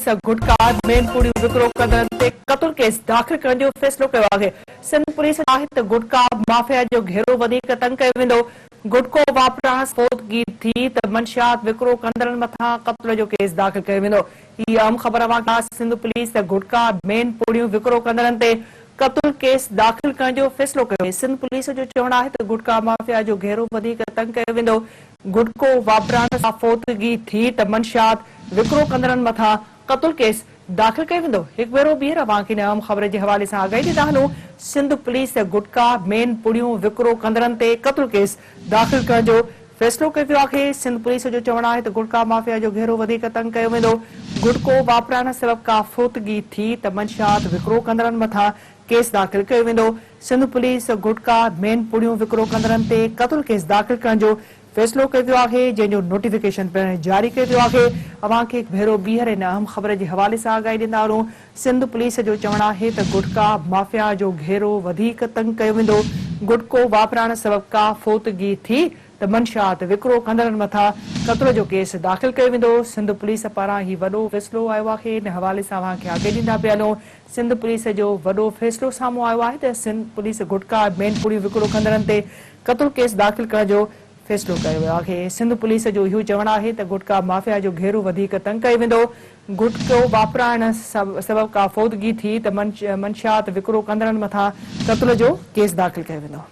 Police گٽڪا مين پوڙيون وڪرو ڪندڙن تي قتل ڪيس داخل ڪرڻ جو فيصلو ڪيو آهي. سنڌ پوليس آهي ته گٽڪا مافيا جو گهيرو وڌيڪ تنگ ڪيو ويندو، گٽڪو واپرائڻ فوتگي ٿي ته منشيات وڪرو ڪندڙن مٿان قتل جو ڪيس داخل ڪيو ويندو. هي اهم خبر اوهان کي سنڌ پوليس گٽڪا مين پوڙيون وڪرو ڪندڙن تي قتل ڪيس داخل ڪرڻ جو فيصلو ڪيو آهي. سنڌ پوليس جو چوڻ آهي ته گٽڪا مافيا جو گهيرو وڌيڪ تنگ ڪيو ويندو، گٽڪو واپرائڻ سان فوتگي ٿي ته منشيات وڪرو ڪندڙن مٿان قتل ڪيس داخل ڪيو ويندو. هڪ ڀيرو ٻيهر اوهان کي ان اهم خبر جي حوالي سان آگاهي ڏيندا هلون، سنڌ پوليس گٽڪا مين پڙيون وڪرو ڪندڙن تي قتل ڪيس داخل ڪرڻ جو فيصلو ڪيو ويو آهي. سنڌ پوليس جو چوڻ آهي ته گٽڪا مافيا جو گهيرو وڌيڪ تنگ ڪيو ويندو، گٽڪو واپرائڻ سبب ڪا فوتگي ٿي ته منشيات وڪرو ڪندڙن مٿان ڪيس داخل ڪيو ويندو. سنڌ پوليس گٽڪا مين پڙيون وڪرو ڪندڙن تي قتل ڪيس داخل ڪرڻ جو فيصلو ڪيو ويو آهي، جنهن جو نوٽيفڪيشن پڻ جاري ڪيو ويو آهي. اوهان کي هڪ ڀيرو ٻيهر ان اهم خبر جي حوالي سان آگاهي ڏيندا هلون. سنڌ پوليس جو چوڻ آهي ته گٽڪا مافيا جو گهيرو وڌيڪ تنگ ڪيو ويندو، گٽڪو واپرائڻ سبب ڪا فوتگي ٿي ته منشيات وڪرو ڪندڙن مٿان قتل جو ڪيس داخل ڪيو ويندو. سنڌ پوليس پاران هي وڏو فيصلو آيو آهي، ان حوالي سان اوهان کي آگاهي ڏيندا پيا هلون. سنڌ پوليس جو وڏو فيصلو سامهون آيو آهي ته سنڌ پوليس گٽڪا مين پڙيون وڪرو ڪندڙن تي قتل ڪيس داخل ڪرڻ جو فيصلو ڪيو ويو آهي. سنڌ پوليس جو اهو چوڻ آهي ته گٽڪا مافيا جو گهيرو وڌيڪ تنگ ڪيو ويندو، گٽڪو واپرائڻ سبب ڪا فوتگي ٿي ته منشيات وڪرو ڪندڙن مٿان قتل جو ڪيس داخل ڪيو ويندو.